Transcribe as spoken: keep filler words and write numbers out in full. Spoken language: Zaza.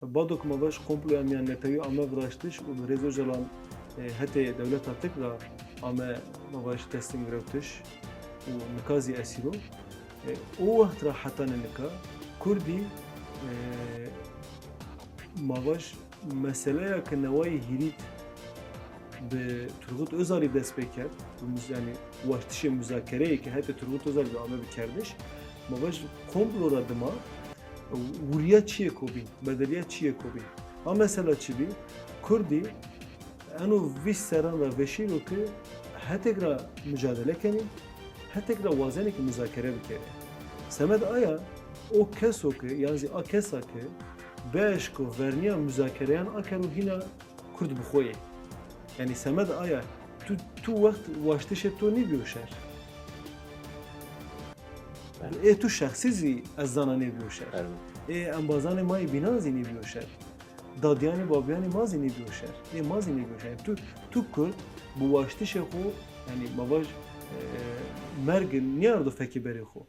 Bado ke ma vaj komploya mîyannetewî ame viraştiş û Birêz Ocalan, e, hetê dewleta Tirk ra ame, ma vaj, teslim girewtiş û nika zî esîr o. E, o wext ra hetanê nika Kurdî, e, ma vaj, meseleya ke newayê hîrî de bi Turgut Özalî dest pê kerd, bi muz-, yanî waştişê muzakereyê ke hetê Turgut Özalî de ame bi kerdiş, ma vaj, komplo ra dima, e, wurîya çîyêko bîn, bedelîya çîyêko bîn. A mesela çi bî? Kurdî eno vîst serran ra vêşî ro ke hetêk ra mucadele kenî, hetêk ra wazenê ke muzakere bikerê. Semed aya, o keso ke, yan zî a kesa ke bieşko vernîya muzakereyan akero hîna Kurd bi xo yê. Yanî semed aya, tu, tu wext waştişê to nêbîyo şer. Ê tu şexsî zî ez zana nêbîyo şer. Ê embazanê ma yê bînan zî nêbîyo şer. Dadîyanê babîyanê ma zî nêbîyo şer. Ê ma zî nêbîyo şer. Tu, tu Kurd bi waştişê xo, yanî ma vaj, e, merg nêardo fekê berê xo.